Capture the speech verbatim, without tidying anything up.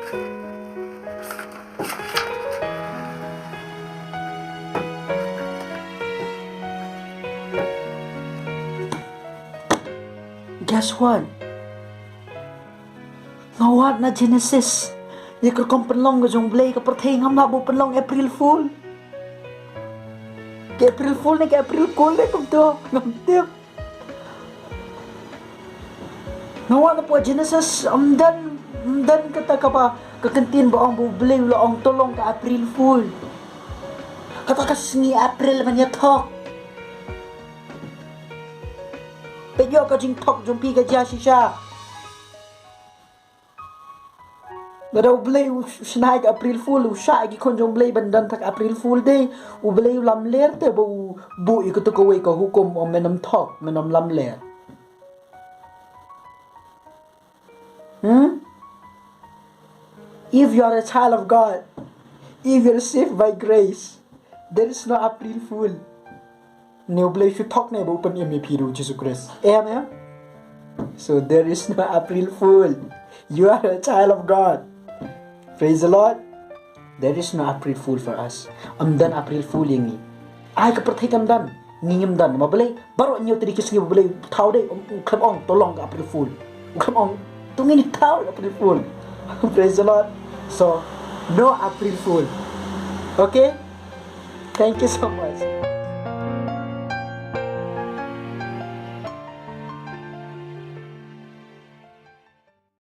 Guess what? Nga wad na Genesis ïa ka rukom pynlong ka jong U Blei ka pyrthei, ngam lah ban pynlong April Fool. Ka April Fool ne ka April Fool ne kumto, ngam tip. Nga wad na pdeng Genesis, ym don, ym don kata kaba, ka kyntien ba ong ba U Blei u la ong to long ka April Fool. Kata ka sngi April ban ïa thok. Peit ïa ka jingthok jong phi ka jia shisha. Lada U Blei u shna ïa ka April Fool, u shah ïa ki khun jong U Blei ban don tang April Fool dei, U Blei u lamler te ba u buh ïa kato kawei ka hukum, ong men ym thok, men ym lamler. Hmm? If you are a child of God, if you are saved by grace, there is no April Fool. Ne U Blei shu thok ne ba u pynim ïa phi da U Jisu Khrist. Amen. So there is no April Fool. You are a child of God. Praise the Lord. There is no April Fool for us. Ym don April Fool ïa ngi. Ai ka pyrthei kam don, ngi ngim don. Ma balei? Baroh hynñiew tylli ki sngi ba U Blei u thaw dei, um, u khlem ong to long ka April Fool. U khlem ong to ngin ïa thaw April Fool. Praise the Lord. So, no April Fool. Okay? Thank you so much.